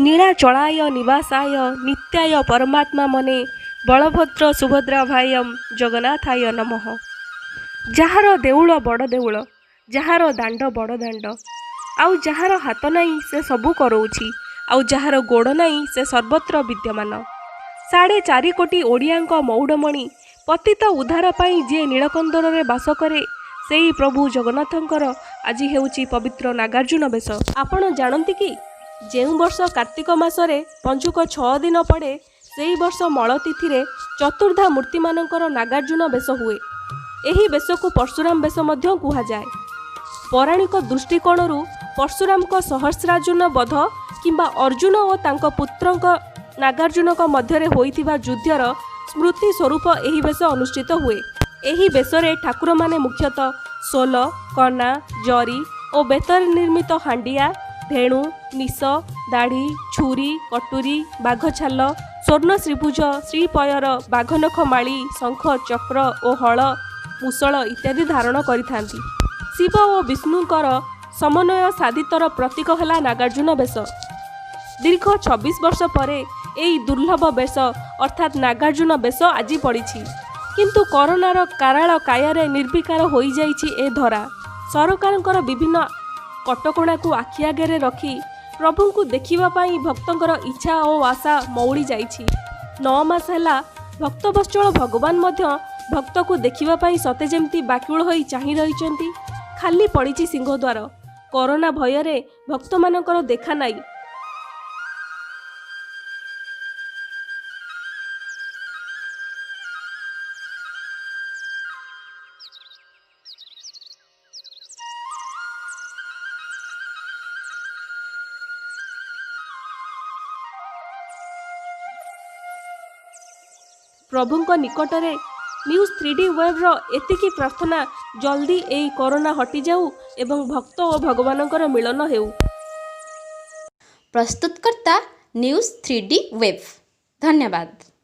ନୀଳାଚଳାୟ ନିବାସାୟ ନିତ୍ୟାୟ ପରମାତ୍ମା ମନେ ବଳଭଦ୍ର ସୁଭଦ୍ରା ଭାୟମ୍ ଜଗନ୍ନାଥାୟ ନମଃ। ଯାହାର ଦେଉଳ ବଡ଼ ଦେଉଳ, ଯାହାର ଦାଣ୍ଡ ବଡ଼ ଦାଣ୍ଡ, ଆଉ ଯାହାର ହାତ ନାହିଁ ସେ ସବୁ କରଉଛି, ଆଉ ଯାହାର ଗୋଡ଼ ନାହିଁ ସେ ସର୍ବତ୍ର ବିଦ୍ୟମାନ। 4.5 କୋଟି ଓଡ଼ିଆଙ୍କ ମଉଡ଼ମଣି, ପତିତ ଉଦ୍ଧାର ପାଇଁ ଯିଏ ନୀଳକନ୍ଦରରେ ବାସ କରେ, ସେଇ ପ୍ରଭୁ ଜଗନ୍ନାଥଙ୍କର ଆଜି ହେଉଛି ପବିତ୍ର ନାଗାର୍ଜୁନ ବେଶ। ଆପଣ ଜାଣନ୍ତି କି, ଯେଉଁ ବର୍ଷ କାର୍ତ୍ତିକ ମାସରେ ପଞ୍ଚୁକ 6 ଦିନ ପଡ଼େ, ସେଇ ବର୍ଷ ମଳତିଥିରେ ଚତୁର୍ଦ୍ଧା ମୂର୍ତ୍ତିମାନଙ୍କର ନାଗାର୍ଜୁନ ବେଶ ହୁଏ। ଏହି ବେଶକୁ ପରଶୁରାମ ବେଶ ମଧ୍ୟ କୁହାଯାଏ। ପୌରାଣିକ ଦୃଷ୍ଟିକୋଣରୁ ପରଶୁରାମଙ୍କ ସହସ୍ରାର୍ଜୁନ ବଧ କିମ୍ବା ଅର୍ଜୁନ ଓ ତାଙ୍କ ପୁତ୍ରଙ୍କ ନାଗାର୍ଜୁନଙ୍କ ମଧ୍ୟରେ ହୋଇଥିବା ଯୁଦ୍ଧର ସ୍ମୃତି ସ୍ୱରୂପ ଏହି ବେଶ ଅନୁଷ୍ଠିତ ହୁଏ। ଏହି ବେଶରେ ଠାକୁରମାନେ ମୁଖ୍ୟତଃ ସୋଲ, କନା, ଜରି ଓ ବେତରେ ନିର୍ମିତ ହାଣ୍ଡିଆ, ଧେଣୁ, ନିଶ, ଦାଢ଼ି, ଛୁରୀ, କଟୁରୀ, ବାଘଛାଲ, ସ୍ୱର୍ଣ୍ଣ ଶ୍ରୀଭୁଜ, ଶ୍ରୀପୟର, ବାଘନଖ ମାଳି, ଶଙ୍ଖ, ଚକ୍ର ଓ ହଳ, ମୁସଳ ଇତ୍ୟାଦି ଧାରଣ କରିଥାନ୍ତି। ଶିବ ଓ ବିଷ୍ଣୁଙ୍କର ସମନ୍ୱୟ ସାଧିତର ପ୍ରତୀକ ହେଲା ନାଗାର୍ଜୁନ ବେଶ। ଦୀର୍ଘ 26 ବର୍ଷ ପରେ ଏହି ଦୁର୍ଲଭ ବେଶ ଅର୍ଥାତ୍ ନାଗାର୍ଜୁନ ବେଶ ଆଜି ପଡ଼ିଛି। କିନ୍ତୁ କରୋନାର କାରାଳ କାୟାରେ ନିର୍ବିକାର ହୋଇଯାଇଛି ଏ ଧରା। ସରକାରଙ୍କର ବିଭିନ୍ନ କଟକଣାକୁ ଆଖି ଆଗରେ ରଖି ପ୍ରଭୁଙ୍କୁ ଦେଖିବା ପାଇଁ ଭକ୍ତଙ୍କର ଇଚ୍ଛା ଓ ଆଶା ମଉଳି ଯାଇଛି। 9 ମାସ ହେଲା ଭକ୍ତବତ୍ସଳ ଭଗବାନ ମଧ୍ୟ ଭକ୍ତକୁ ଦେଖିବା ପାଇଁ ସତେ ଯେମିତି ବାକୁଳ ହୋଇ ଚାହିଁ ରହିଛନ୍ତି। ଖାଲି ପଡ଼ିଛି ସିଂହଦ୍ୱାର। କରୋନା ଭୟରେ ଭକ୍ତମାନଙ୍କର ଦେଖା ନାହିଁ। ପ୍ରଭୁଙ୍କ ନିକଟରେ ନ୍ୟୁଜ୍ 3D ୱେବ୍ର ଏତିକି ପ୍ରାର୍ଥନା, ଜଲ୍ଦି ଏଇ କରୋନା ହଟିଯାଉ ଏବଂ ଭକ୍ତ ଓ ଭଗବାନଙ୍କର ମିଳନ ହେଉ। ପ୍ରସ୍ତୁତକର୍ତ୍ତା ନ୍ୟୁଜ୍ 3D web. ଧନ୍ୟବାଦ।